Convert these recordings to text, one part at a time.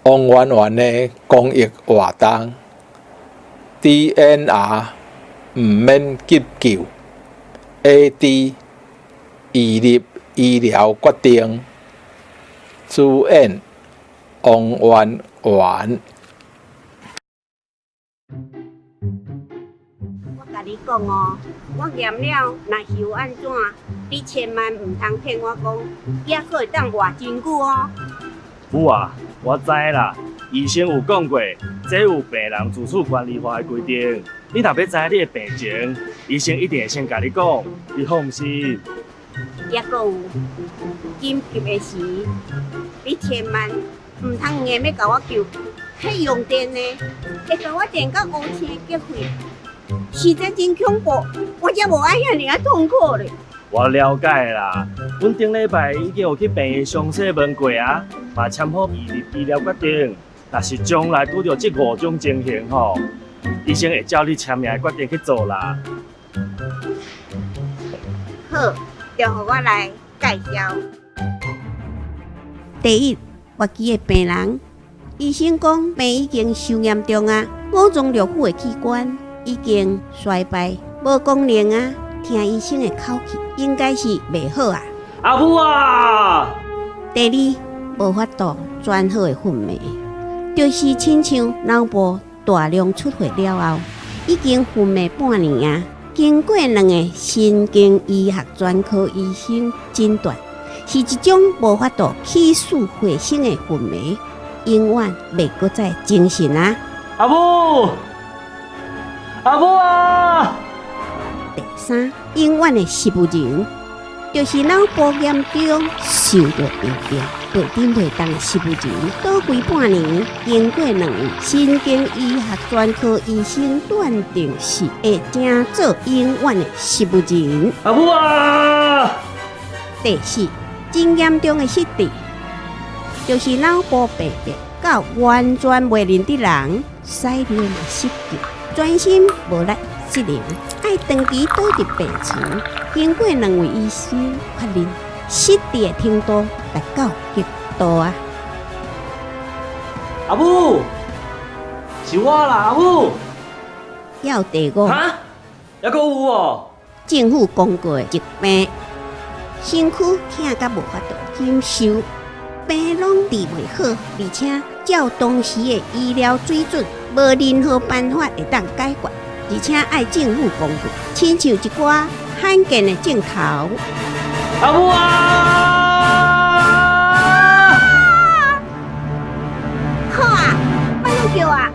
王媛媛的公益活動，DNR 毋免急救，AD 預立醫療決定，主演王媛媛。我共你講哦，我驗了，若是有按怎，你千萬毋通騙我講，猶閣會當活真久哦。母啊，我知啦，醫生有講過，這有病人自主權利法的規定。你若欲知你的病情，醫生一定會先共你講，你放心。猶閣有緊急的時，你千萬毋通硬欲共我救，彼用電的會共我電到烏青激血，實在真恐怖，我才無愛遐爾仔痛苦咧。我了解啦，阮頂禮拜已經有去病院詳細問過啊，嘛簽好預立醫療決定。若是將來拄著這五種情形吼，醫生會照你簽名的決定去做啦。好，就予我來介紹。第一，末期的病人，醫生講病已經傷嚴重啊，五臟六腑的器官已經衰敗，無功能啊。聽醫生的口氣，應該是袂好啊。阿母啊！第二，無法度轉好的昏迷，就是親像腦部大量出血了後，已經昏迷半年啊。經過兩个神經醫學專科醫生診斷，是一種無法度起死回生的昏迷，永遠袂閣再精神啊！阿母，阿母啊！第三，永遠的植物人，就是腦部嚴重受著病變，袂振袂動的植物人，倒規半年，經過兩位神經醫學專科醫生斷定是會成做永遠的植物人。阿母啊！第四，真嚴重的失智，就是腦部病變到完全袂認得人，屎尿嘛失禁，全身無力失能，愛長期倒佇病床。經過兩位醫生確認，失智的程度達到極度啊！阿母，是我啦，阿母。猶第五，哈？猶閣有哦？政府公告的疾病，身軀疼甲無法度忍受，病攏治袂好，而且照當時的醫療水準，無任何辦法會當解決，而且愛政府公告，親像一寡罕見的症頭。阿母啊！好啊，莫閣叫啊！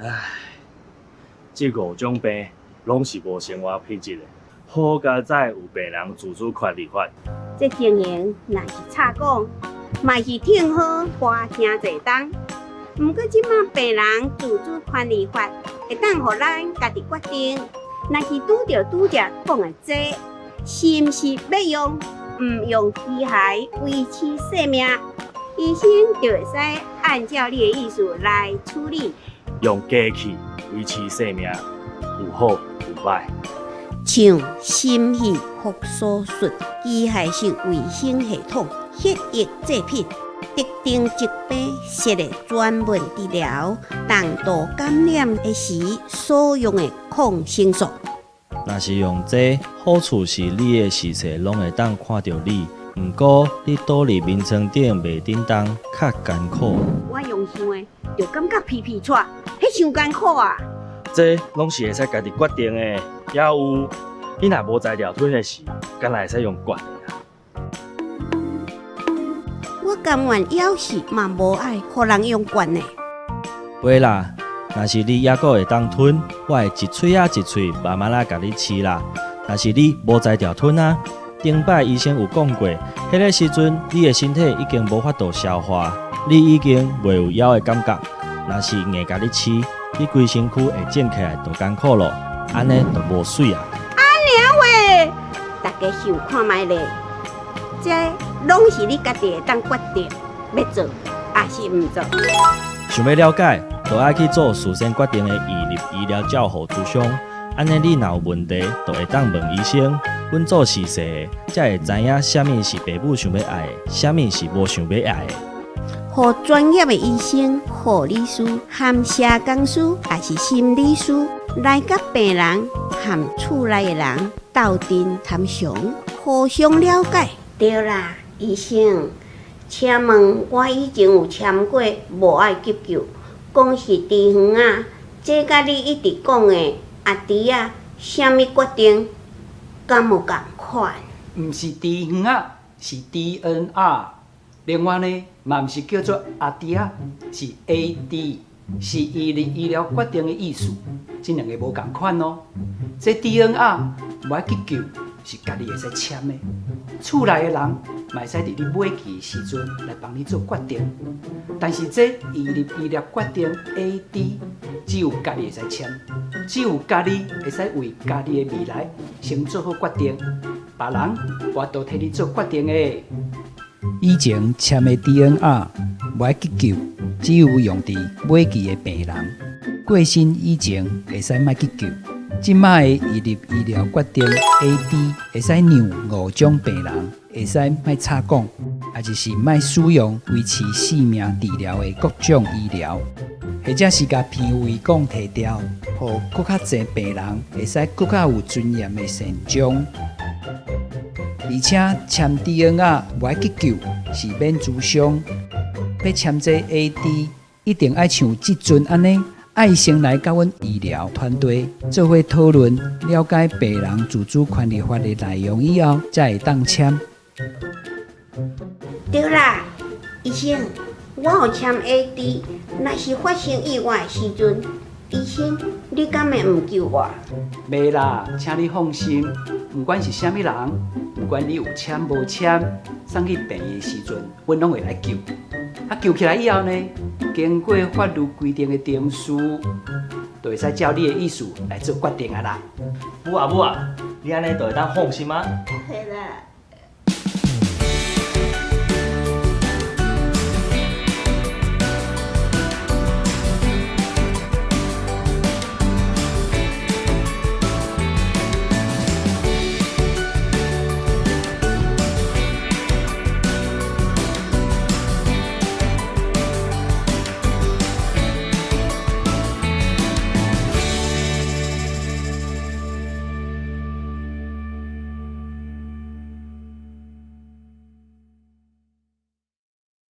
唉，這五種病攏是無生活品質的，好佳哉有病人自主權利法。這情形若是早講，嘛是挺好活誠濟冬。毋過這馬病人自主權利法會當予咱家己決定，若是拄著拄才講的這，是毋是欲用毋用機械維持生命？醫生就會使按照你的意思來處理。用機器維持生命，有好有歹。像心肺復甦術、機械式維生系統、血液製品、特定疾病設的專門治療、重度感染的時所用的抗生素。若是用這，好處是你的視線攏會當看著你，毋過你倒佇眠床頂袂振動，較艱苦。我用想的就感覺皮皮掣，彼傷艱苦啊！這攏是會使家己決定的，猶有你若無才調吞的時，敢若會使用灌的啦。我甘願猶是嘛無愛予人用灌的。袂啦，若是你猶閣會當吞，我會一喙仔一喙慢慢仔共你飼啦。若是你無才調吞啊，頂擺醫生有講過，彼个時陣你的身體已經無法度消化，你已經袂有枵的感覺。若是硬共你飼，你規身軀會腫起來，就艱苦咯。按呢就無媠啊！按呢話，大家想看覓咧？這攏是你家己會當決定，欲做抑是毋做。想欲了解，就愛去做事先決定的預立醫療照護諮商。按呢，你若有問題，就會當問醫生。阮做視細的，才會知影啥物是爸母想欲愛的，啥物是無想欲愛的。予專業的醫生、護理師、含社工師，抑是心理師來佮病人含厝內的人鬥陣參詳，互相了解。對啦，醫生，請問我以前有簽過無愛急救，講是豬園仔，這佮你一直講的阿弟仔啥物決定，敢有仝款？毋是豬園仔，是 DNR。另外呢，嘛毋是叫做阿弟仔，是 AD，是移入醫療決定的意思。這兩个無仝款哦。這 DNR 無愛急救，是家己會使簽的。厝內的人嘛會使佇你尾期的時陣來幫你做決定。但是這移入醫療決定 AD，只有家己會使簽，只有家己會使為家己的未來先做好決定，別人無法度替你做決定的。以前簽的 DNR 無愛急救，只有用佇尾期的病人。過身以前會使莫急救，這擺的移入醫療決定 AD 會使讓五種病人會使莫插管，抑就是莫使用維持生命治療的各種醫療，或者是共鼻胃管提掉，予閣較濟病人會使閣較有尊嚴的善終。而且簽 DNR 無愛急救是免諮商，欲簽這 AD 一定愛像這陣按呢，愛先來佮阮醫療團隊做伙討論，了解病人自主權利法的內容以後，才會當簽。對啦，醫生，我有簽 AD，若是發生意外的時陣，醫生你敢會毋救我？袂啦，請你放心，毋管是啥物人，毋管你有簽無簽，送去病院的時陣，阮攏會來救。啊，救起來以後呢，經過法律規定的程序，就會使照你的意思來做決定啊啦。母啊母啊，你按呢就會當放心啊。嘿。